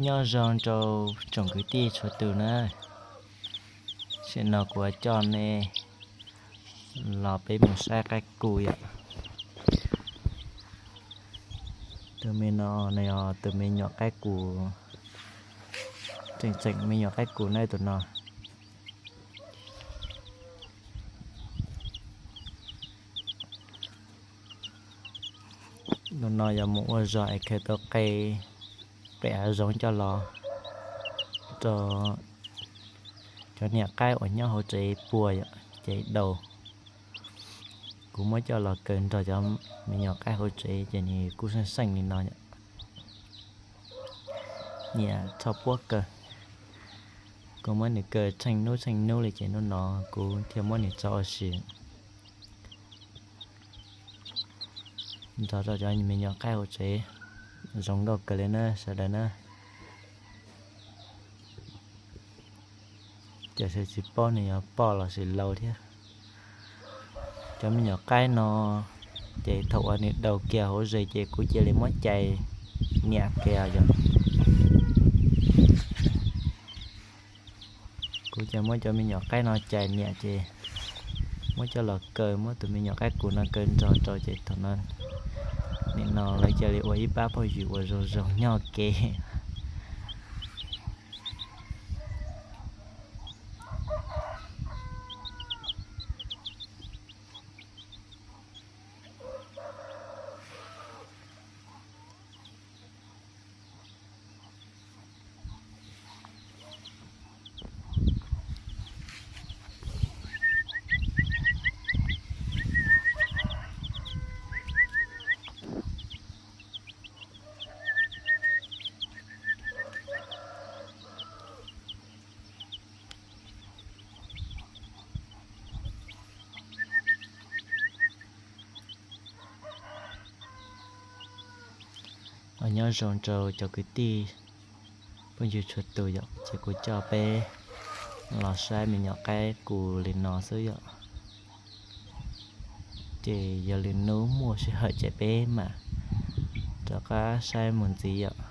Nyob zoo rau tsoom kwv tij txhua tus na, tam sim no kuv yuav coj nej los peb mus saib qaib kus yom. Tus me no yog tus me nyuam qaib kus, tseem tseem me nyuam qaib kus na tus no. Tus no yog mus ua zog es khaws tau qe pem hav zoov coj los rau cov niam qaib uas nyob hauv tsev puag yom, ces daus. Kuv muab coj los kaw nrog cov me nyuam qaib hauv tsev ces nws kuj seej seej li no yom. Nyiam txhoj puab kaw. Kuv muab nws kaw tsheej hnub tsheej hnub li ces hnub no kuv thiaj muab nws tso ua si nrog rau cov me nyuam qaib hauv tsev. Zoo nkauj kawg li na sawv daws na. Ces sawv tsis paub nws yog poj los sis laus thiab. Cov me nyuam qaib no ces thaum uas nws daus kiag hauv zes ces kuv cia li muab cais niam kiag yom. Kuv cia muab cov me nyuam qaib no cais niam ces muab coj los kaw, muab tus me nyuam qaib kus no kaw nrog rau ces thaum no nim no lawv cia li ua ib pab phooj ywg uas zoo zoo nyob kev. Nyob zoo rau cov kwv tij phooj ywg txhua tus yom, ces kuv coj peb los saib me nyuam qaib kus li no xwb yom. Ces yog lwm hnub muaj sij hawm ces peb mam rov qab saib mus ntxiv yom.